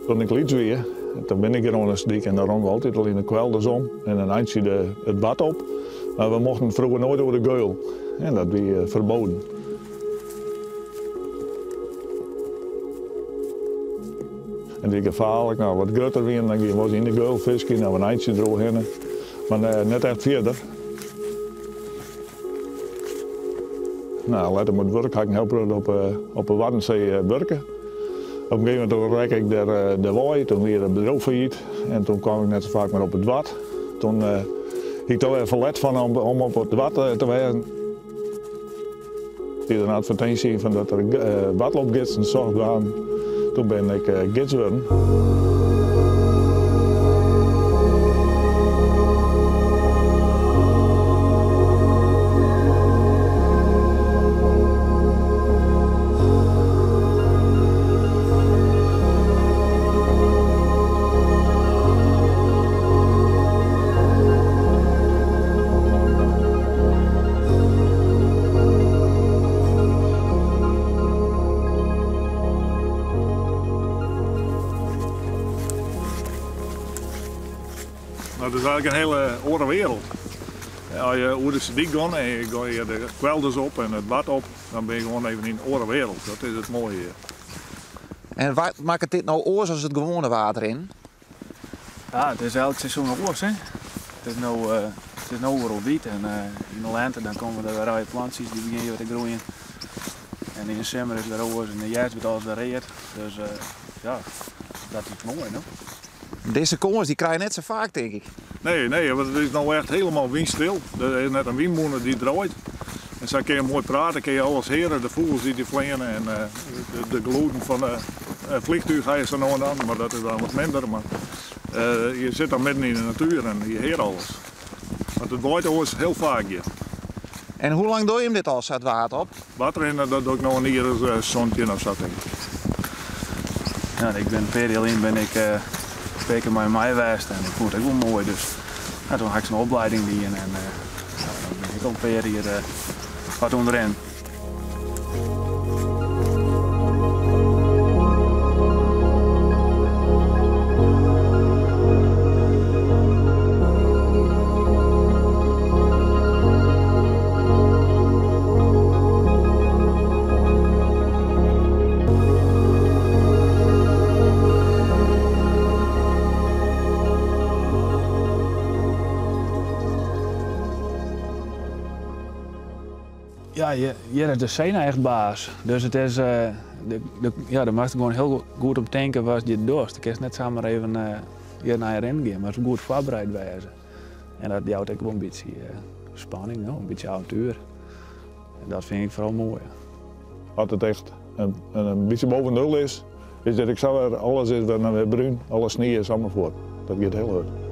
Toen ik lyts wie, toen bin ik hjir oan de dyk en dan rûnen we altyd al yn de kwelders om en in eintsje de, it wad op. Mar we mochten froeger noait oer de geul en dat wie eh, ferboden. En wie gefaarlik. No, wat grutter wienen, dan gie we yn de geul fiskjen, dan in eintsje deroerhinne. Mar eh, net echt fierder. No, letter mei it wurk ha ik in hiel protte op, eh, op de Waddenzee eh, wurke. Op in gegeven momint rekke ik der, eh, der wei, toen wie it bedriuw fallyt en toen kwam ik net sa faak mear op it Wad. Toen uh, hie ik toch wer ferlet fan om, om op it Wad te wêzen. Wie der in advertinsje fan dat der uh, wadloopgidsen socht waarden. Toen bin ik uh, gids wurden. Nou, dat is eigenlijk een hele oare wereld. As je oer de dyk gaan en je gaat de kwelders op en it wad op, dan bin je gewoan even yn in oare wereld. Dat is it moaie hjir. En wat makket dit no oars as it gewoane waadrinnen? Ja, it is elk seizoen oars. Hè? It is no, uh, it is no oeral wiet en uh, yn de lente dan komme der wer nije plantsjes dy begjinne wer te groeien. En yn de simmer is it wer oars en de hjerst wurdt alles wer read. Dus uh, ja, dat is moai, no? Dizze kâns dy krije je net sa faak, tink ik. Nee, nee, want it is no echt hielendal wynstil. Der is net in wynmûne dy't draait. En sa kinne je moai prate, kinne je alles hearre, de fûgels dy't fleane en uh, de, de gelûden fan de vliegtuig ha je sa no en dan, mar dat is dan wat minder. Mar uh, je sit dan midden yn de natuer en je hearre alles. Want it waait oars hiel faak hjir. En hoe lang dogge jim dit al, sa it waad op? Waadrinne, dat doch ik no in jier as 17 of sa, tink ik. Ja, ik bin in pear jier lyn bin ik uh, in pear kear mei my west en ik fûn it ek wol moai. Dus ja, toen ha ik sa'n oplieding dien en uh, ja, dan bin ik al in pear jier uh, wat ûnderyn. Ja, hjir is de see no echt baas. Dus it is, uh, de, de, ja, dêr moatst gewoan hiel goed om tinke watst hjir dochst. Do kinst net samar even uh, hjir nei rinnen gean, mar goed foarbereid wêze. En dat jout ek wol in bytsje uh, spanning, no, in bytsje avontuer. En dat fyn ik foaral moai. As it echt in, in bytsje boppe nul is, is dit ek sa wer, alles is wer, wer brún, alle snie is allemaal fuort. Dat giet hiel hurd.